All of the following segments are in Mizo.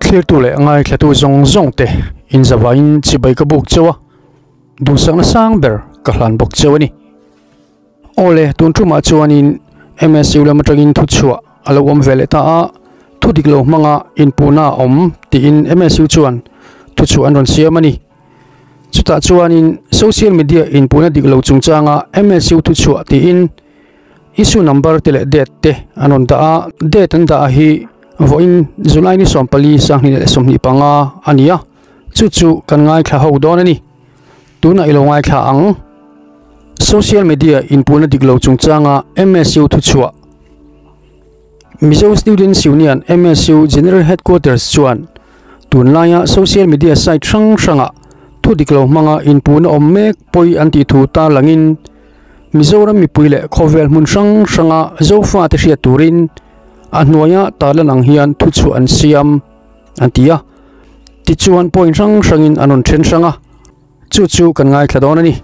Thlirtu leh ngaithlatu zawng zawng te inzavain chibai ka buk cheu a, duhsakna sang ber ka hlan bawk cheu a ni. Awle, tun tumah chuanin MSU lam atangin thuchhuah a lo awm ve leh ta a, thu dik lo hmanga inpuhna a awm tiin MSU chuan thuchhuah an rawn siam a ni. Chutah chuanin social media inpuhna dik lo chungchanga MSU thuchhuah tiin issue number te leh date te an rawn dah a, date an dah hi vawiin July ni 14 2025 a ni a, chu chu kan ngaithla ho dawn a ni. Tunah i lo ngaithla ang. Social media inpuhna dik lo chungchanga MSU thuchhuah. Mizo Students Union, MSU, General Headquarters chuan tunlaia social media site hrang hranga thu dik lo hmanga inpuhna awm mek pawi an tih thu tarlangin Mizoram mipui leh khawvel hmun hrang hranga Zofate hriat turin a hnuaia tarlan ang hian thuchhuah an siam an ti a. Tichuan point hrang hrangin an rawn then hrang a, chu chu kan ngaithla dawn a ni.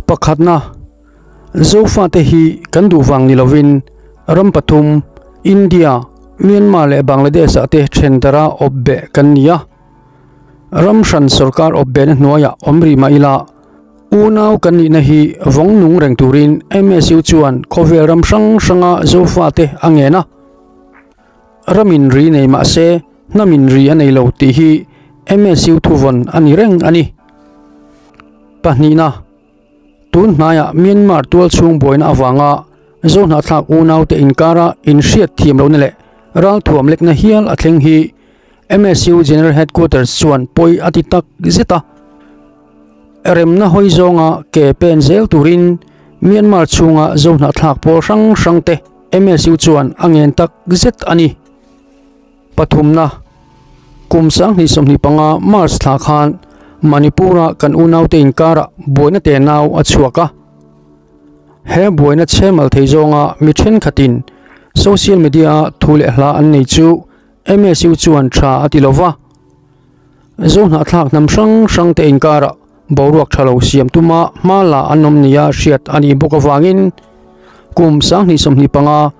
Pakhatna, Zofate hi kan duh vang ni lovin ram pathum, India, Myanmar leh Bangladesh ah te then dara awp beh kan ni a. Ram hran sorkar awp behna hnuaiah awm rih mah ila, unau kan nihna hi vawng nung reng turin MSU chuan khawvel ram hrang hranga Zofate a ngen a. Ramin ri nei mah se hnamin ri a nei lo tih hi MSU thuvawn a ni reng a ni. Pahnihna, tun hnaiah Myanmar tualchhung buaina avanga Zohnahthlak unaute inkara inhriat thiam lohna leh ralthuam lekna hial a thleng hi MSU General Headquarters chuan pawi a ti tak zet a. Remna hawi zawnga ke pen zel turin Myanmar chhunga Zohnahthlak pawl hrang hrangte MSU chuan a ngen tak zet a ni. Pathumna, Kum 2025 March thla khan Manipur-a kan unaute inkarah buaina tenau a chhuak a. He buaina chhemal thei zawnga mi thenkhatin social media-a thu leh hla an nei chu MSU chuan tha a ti lo va. Zohnahthlak hnam hrang hrangte inkarah boruak tha lo siam tuma hma la an awm nia hriat a nih bawk avangin kum 2025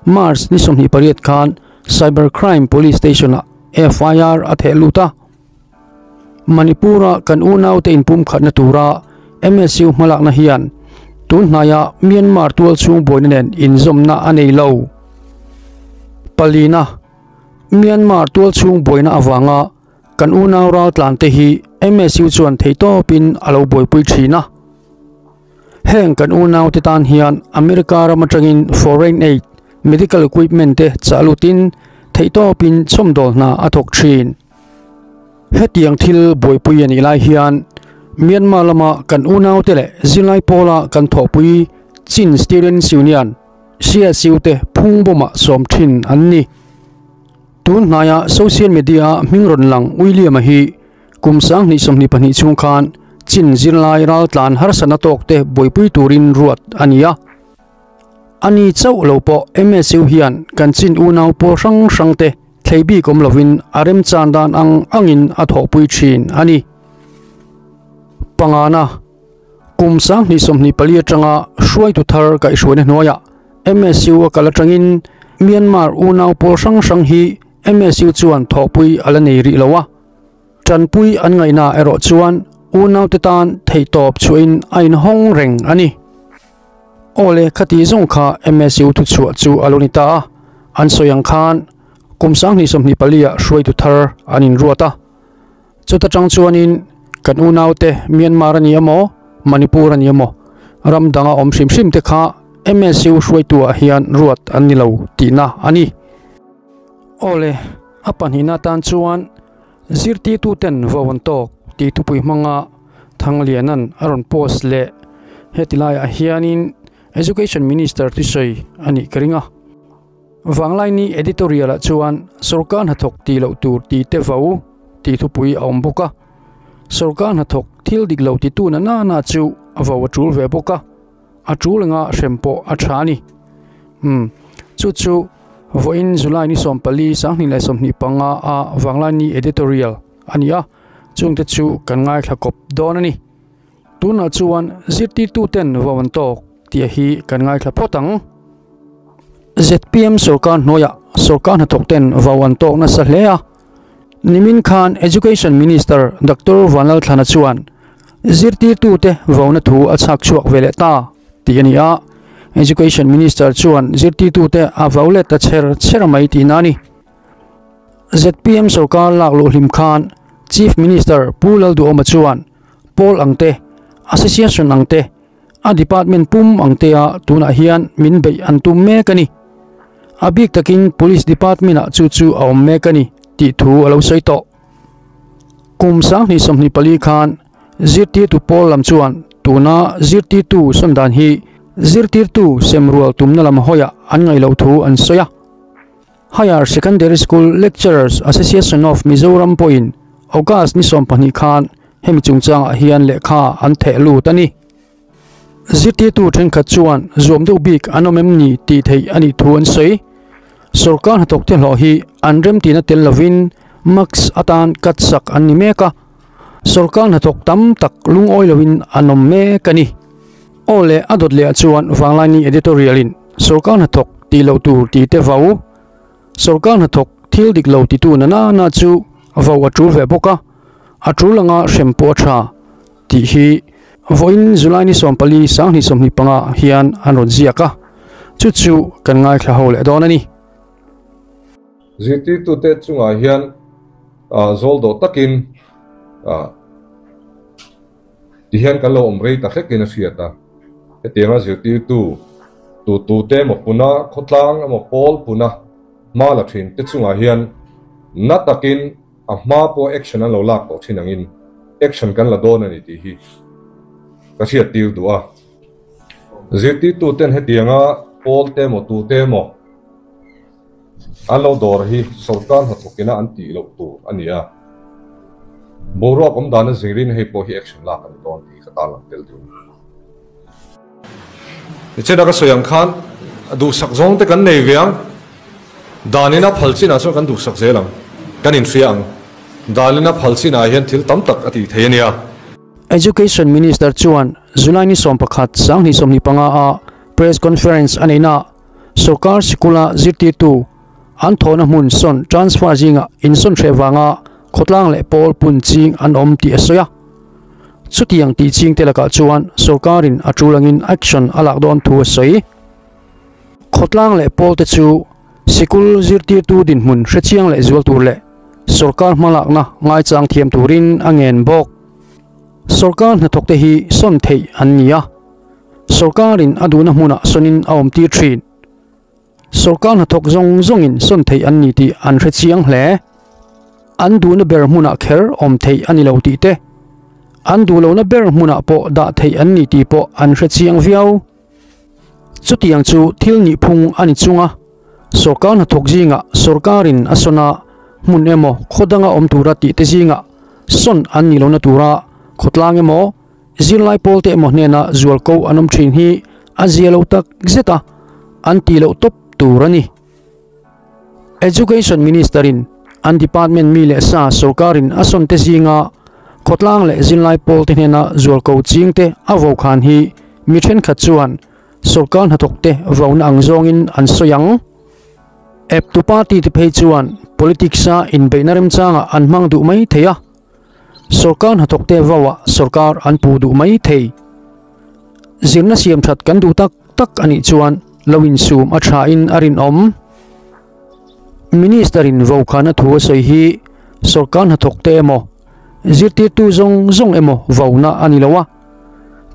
March ni 28 khan Cyber Crime Police Station-ah FIR a theh lut a. Manipur-a kan unaute inpumkhatna tura MSU hmalakna hian tun hnaia Myanmar tualchhung buaina nen inzawmna a nei lo. Palina, Myanmar tualchhung buaina avanga kan unau raltlante hi MSU chuan theihtawpin a lo buaipui thin a. Heng kan unaute tan hian America ram atangin foreign aid, medical equipment te chah lutin theihtawpin chhawmdawl hna a thawk thin. Hetiang thil buaipui a nih lai hian Myanmar lama kan unaute leh zirlai pawla kan thawhpui Chin Students Union, CSU, te phungbawmah sawm thin an ni. Tun hnaia social media-a hming rawn lang William-a hi kum 2022 chhung khan Chin zirlai raltlan harsatna tawkte buaipui turin ruat a ni a. A ni chauh lo pawh MSU hian kan Chin unau pawl hrang hrangte Thlei bik awm lovin a remchan dan ang angin a thawhpui thin a ni. Pangana, Kum 2024 atanga hruaitu thar kaihhruaina hnuaiah MSU a kal atangin Myanmar unau pawl hrang hrang hi MSU chuan thawhpui a la nei rih lo a. Tanpui an ngaihna erawh chuan unaute tan theihtawp chhuahin a inhawng reng a ni. Awle, khati zawng kha MSU thuchhuah chu a lo ni ta a, an sawi ang khan kum 2024 ah hruaitu thar an inruat a. Chuta tang chuanin kan unaute Myanmar a ni emaw, Manipur a ni emaw, ram danga awm hrim hrim te kha MSU hruaitu ah hian ruat an ni lo tihna a ni. Awle, a pahnihna tan chuan Zirtirtuten vo an tawk tih thupui hmanga Thanglianan a rawn post leh heti laiah hianin Education Minister thusawi a nih ka ring a. Vanglaini editorial ah chuan sorkar hnathawk tih loh tur tih te vo tih thupui a awm bawk a. Sorkar hnathawk thil dik lo titu na na na chu a vo a tul ve bawk a. A tul anga hrem pawh a tha a ni. Umm chu chu vawiin July ni 14 2025 a Vanglaini editorial a ni a, chungte chu kan ngaithla kawp dawn a ni. Tunah chuan zirtirtuten vau an tawk tih hi kan ngaithla phawt ang. ZPM sorkar hnuaiah sorkar hnathawkten vau an tawk nasa hle a. Nimin khan Education Minister Doctor Vanlalthlana chuan zirtirtute vauna thu a chhak chhuak ve leh ta tih a ni a. Education Minister chuan zirtirtute a vau let ta chher chher mai tihna a ni. Zpm sorkar lak luh hlim khan Chief Minister Pu Lalduhawma chuan pawl ang te, association ang te, a department pum ang te ah tunah hian min beih an tum mek a ni. A bik takin Police Department ah chu chu a awm mek a ni tih thu a lo sawi tawh. Kum 2024 khan zirtirtu pawl lam chuan tuna zirtirtu sawn dan hi zirtirtu sem rual tumna lam hawiah an ngaih loh thu an sawi a. Higher Secondary School Lecturers Association of Mizoram pawhin August ni 20 khan hemi chungchangah hian lehkha an theh lut a ni. Zirtirtu thenkhat chuan zuam deuh bik an awm em ni tih theih a nih thu an sawi. Sorkar hnathawkte hlawh hi an remtihna tel lovin max atan cut sak an ni mek a, sorkar hnathawk tam tak lungawi loin an awm mek a ni. Aw leh a dawt lehah chuan Vanglaini editorial-in sorkar hnathawk tih loh tur tih te vau, sorkar hnathawk thil dik lo titu na na na chu vau a tul ve bawk a, a tul anga hrem pawh a tha tih hi vawiin July ni 14 2025 hian an rawn ziak a, chu chu kan ngaithla ho leh dawn a ni. Zirtirtute chungah hian zawl dawh takin Tihian kan lo awm rei ta hlekin a hriat a, hetianga zirtirtu tu tute emaw puna khawtlang emaw pawl puna hma la thin te chungah hian na takin a hma pawh action an lo lak tawh thin angin action kan la dawn a ni tih hi ka hriat tir duh a. Zirtirtu ten hetianga pawl te emaw tute emaw An lo dawr hi sorkar hnathawkina an tih loh tur a ni a, boruak awm dana zirin hei pawh hi action lak a ni dawn tih ka tarlang tel deuh a ni. Nichina ka sawi ang khan duhsak zawng te kan nei ve ang, danina phal chinah chuan kan duhsak zel ang, kan inhria ang. Danina phal chinah hian thil tam tak a tih thei a nia. Education Minister chuan July ni 11 2025 a press conference a neihnaah Sorkar sikula zirtirtu an thawhna hmun sawn transfer zingah insawn hreh vanga khawtlang leh pawl pun ching an awm tih a sawi a. Chutiang tih chingte lakah chuan sorkarin a tul angin action a lak dawn thu a sawi. Khawtlang leh pawlte chu sikul zirtirtu dinhmun hrechiang leh zual tur leh sorkar hmalakna ngaichang thiam turin a ngen bawk. Sorkar hnathawkte hi sawn theih an ni a. Sorkarin a duhna hmunah sawnin a awm tir thin. Sorkar hnathawk zawng zawngin sawn theih an ni tih an hre chiang hle. An duhna ber hmunah kher awm theih a ni lo tih te, an duh lohna ber hmunah pawh dah theih an ni tih pawh an hre chiang viau. Chutiang chu thil nihphung a ni chung a, sorkar hnathawk zingah sorkarin a sawn a, hmun emaw khaw danga awm tura tih te zingah sawn an nih lohna tura khawtlang emaw, Zirlai pawlte emaw hnena zualko an awm thin hi a zia lo tak zet a, an tih loh tawp tur a ni. Education Minister-in an department mi leh sa sorkarin a sawnte zinga khawtlang leh zirlai pawlte hnena zualko chingte a vo khan hi mi thenkhat chuan sorkar hnathawkte vona ang zawngin an sawi ang. Eptu party te phei chuan politics-a inbeihna remchangah an hmang duh mai thei a. Sorkar hnathawkte vauah sorkar an puh duh mai thei. Zirna siam that kan duh tak tak a nih chuan lo insum a thain a rinawm. Minister-in vokhana thu a sawi hi sorkar hnathawkte emaw, zirtirtu zawng zawng emaw vauna a ni lo a,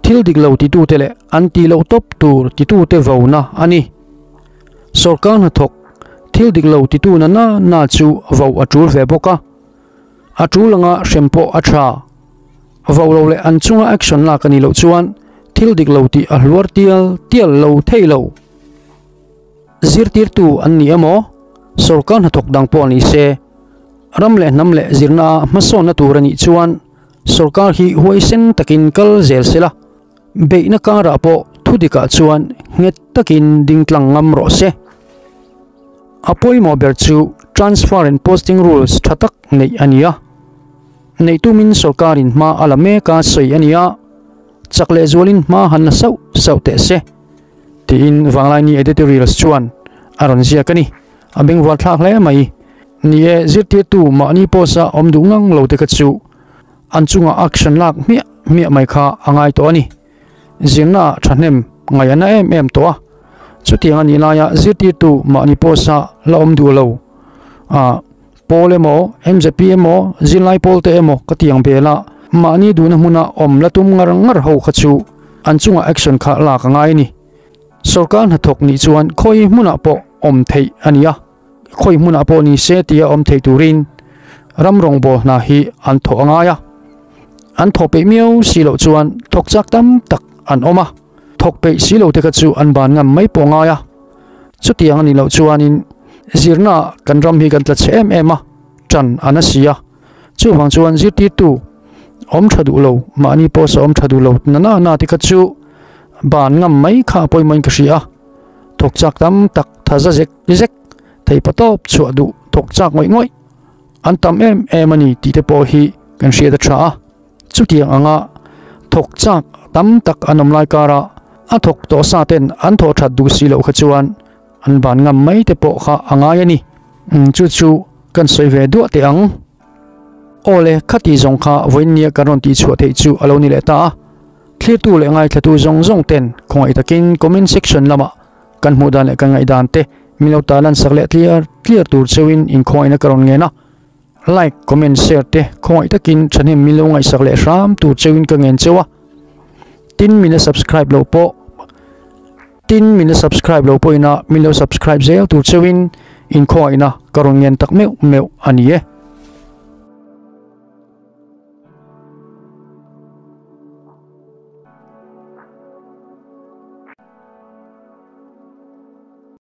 thil dik lo titute leh an tih loh tawp tur titute vauna a ni. Sorkar hnathawk thil dik lo titu na na na chu vau a tul ve bawk a. A tul anga hrem pawh a tha. Vau lo leh an chunga action lak a nih loh chuan thil dik lo tih a hluar tial tial lo thei lo. Zirtirtu an ni emaw, sorkar hnathawk dang pawh ni se, ram leh hnam leh zirna a hmasawnna tur a nih chuan sorkar hi huaisen takin kal zel se la, beihna karah pawh thu dikah chuan nghet takin ding tlang ngam rawh se. A pawimawh ber chu Transfer and Posting Rules tha tak neih a ni a. Neih tumin sorkarin hma a la mek a sawi a ni a, chak leh zualin hma han la sauh sauh teh se, tiin Vanglaini editorials chuan a rawn ziak a ni. A bengvar thlak hle mai. Ni e, zirtirtu mahni post-a awm duh ngang lo te kha chu an chunga action lak hmiah hmiah mai kha a ngai tawh a ni. Zirna ah thahnem ngaih a na em em tawh a, chutiang a nih laia zirtirtu mahni post-a la awm duh lo a pawl emaw, MZP emaw, zirlai pawl te emaw ka ti ang bel a, mahni duhna hmuna awm la tum ngar ngar ho kha chu an chunga action kha lak a ngai a ni. Sorkar hnathawk nih chuan khawi hmunah pawh awm theih a ni a, khawi hmunah pawh ni se tia awm thei turin ram rawngbâwl hna hi an thawh a ngai a. An thawh peih miau si loh chuan thawk chak tam tak an awm a, thawk peih si lo te kha chu an ban ngam mai pawh a ngai a. Chutiang a nih loh chuanin zirnaah kan ram hi kan tla chhe em em a, ṭan a na si a. Chuvang chuan zirtirtu awm tha duh lo, mahni pawh sa awm tha duh lo na na na te kha chu ban ngam mai kha a pawimawhin ka hria a, thawk chak tam tak tha za zek zek thei pa tawp chhuah duh thawk chak ngawih ngawih an tam em em a ni tih te pawh hi kan hriat a tha a. Chutiang anga thawk chak tam tak an awm lai kara a thawk tawh sa ten an thawh that duh si loh kha chuan an ban ngam mai te pawh kha a ngai a ni. Chu chu kan sawi ve duah teh ang. Aw le, khati zawng kha vawiinnia kan rawn tihchhuah theih chu a lo ni leh ta a. Thlirtu leh ngaithlatu zawng zawng ten khawngaih takin comment section lamah kan hmuh dan leh kan ngaihdan te min lo tarlan sak leh tliar tliar tur cheuhin inkhawngaihna ka rawn ngen a. Like, comment, share te khawngaih takin thahnem min lo ngaihsak leh hram tur cheuhin ka ngen cheu a. Tin min la subscribe lo pawh Tin min la subscribe lo pawhin a min lo subscribe zel tur cheuhin inkhawngaihna ka rawn ngen tak meuh meuh a ni e.